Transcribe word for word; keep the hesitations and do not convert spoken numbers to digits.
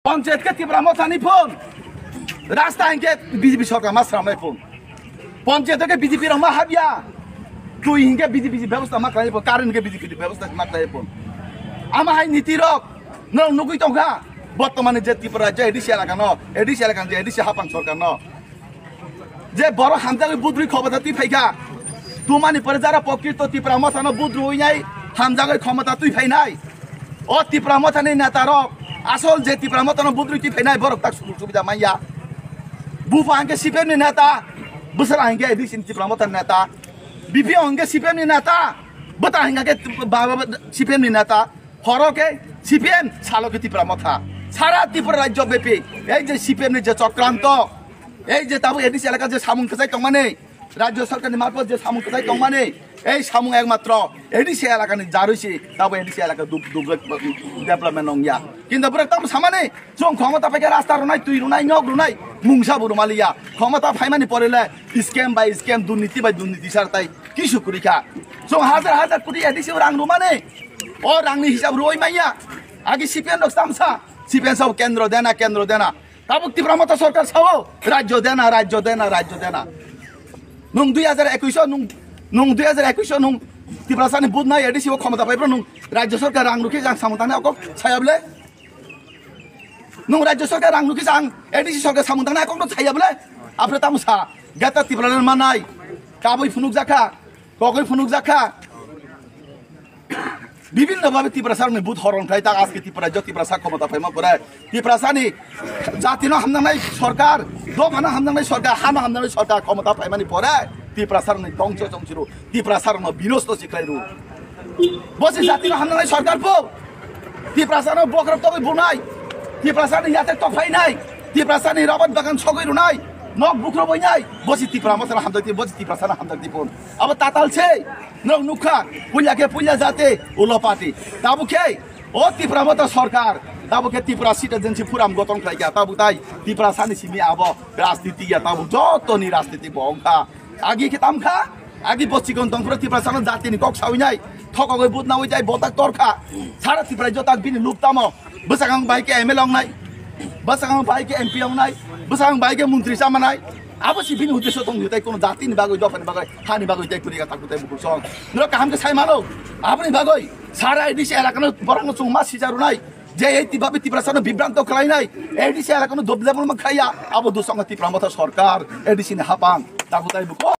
Panchayat khe Tipra Motha ni phone. Rasta hinkhe B J P sorkar ma sramnai phone. Panchayat khe B J P rok ma habya. Twi hinkhe B J P bebosta ma khlai phone. Current hinkhe B J P bebosta ma khlai phone. Ama hai niti rok no nugui tongkha. Bortomani je Tripura je A D C elaka no, A D C elaka je A D C hapang sorkar no. Je borok hamjagwi budrwi khomota twi phaikha. Tumani pore jara pokito Tipra Motha no budrwi nai hamjagwi khomota twi phainai. O Tipra Motha ni neta rok asol je Tipra Motha no budrwi twi phainai borok tak sujug subida manya. Bupa hingke C P M ni neta, bwsara hingke A D C ni Tipra Motha ni neta, B P O hingke C P M ni neta, bwta hingke ba-, ba-, ba-, C P M ni neta. Horo khe C P M, salo khe Tipra Motha. Sara Tripura rajyo bepi ei je C P M ni je chokranto, ei je tabuk A D C elaka je samung kwchai tongmani, rajyo sorkar ni marpot je samung kwchai tongmani, ei samung ekmatro A D C elaka ni jarwi si tabuk A D C elaka dub-, dub-, development wngya. Kintu borok tamo samani, chwng khomota phaikhe rasta rwnai, twi rwnai, nok rwnai, mungsa bo rwmaliya. Khomota phaimani pore le scam bai scam, durniti bai durniti sar tai kisu kwrwi kha. Chwng hajar hajar koti A D C rang rwmani, o rangni hisab rwui manya. Agi C P M rok tamsa, C P M sabo kendro dena, kendro dena. Tabuk Tipra Motha sorkar sao, rajyo dena, rajyo dena, rajyo dena. Nung dui hajar ekush o, nung, nung dui hajar ekush o, nung Tiprasani budnai A D C o khomota paiphro, nung rajyo sorkar rang rukhe jang samung tangnai okok saya bole? Nung rajyo sorkar rang rukhe jang A D C sorkar samung tangnai okok no saya bole? Apre tamo sa, gata Tiprasani manai, kabui phunuk jakha, kogui phunuk jakha. Bibhinno bhabe Tiprasa rokni but horon khlai ta, aske Tipra jo Tiprasa khomota phaima pore Tiprasani jatino hamnangnai sorkar, dophano hamnangnai sorkar, hano hamnangnai sorkar khomota phaimani pore Tiprasa rokni dongso chongchiru, Tiprasa rokno binosto si khlairu. Bosi jatino hamnangnai sorkar bo Tiprasano bokhorok togwi bunai, Tiprasani yate tokphainai, Tiprasani rabat bagan sogwi runai, nok bukro boinai, bosi Tipra Mothano hamjakdi, bosi Tiprasano hamjakdi phun. Abo tatal se. Norok nukha, puila khe puila jati, ulo party. Tabuk khe, o Tipra Motha sorkar, tabuk khe Tipra Citizenship Forum goton khlaikha, tabuk tai Tiprasani simi abo rajniti ya, tabuk jotoni rajniti bo wngkha. Agi khe tamkha, agi bo chikon tongphuru Tiprasano jatini kok sawinai, thokogwi budnawi tai botak torkha. Sara Tipra jotak bini luk tamo. Bwsakang bai khe M L A wngnai, bwsakang bai khe M P wngnai, bwsakang bai khe montri chamanai. Abo si bini uddesho tong tei kono jatini bagwi, dophani bagwi, hani bagwi tei kwrwi ka taku tei bukur song. Norok kaham khe sai mano. Aboni bagwi sara A D C elakano borokno chwng ma sija rwnai. Je ei tibabi Tiprasano bibranto khlainai. A D C elakano development khlaiya. Abo dusongo Tipra Motha sorkar, A D C ni hapang. Taku tei bukur.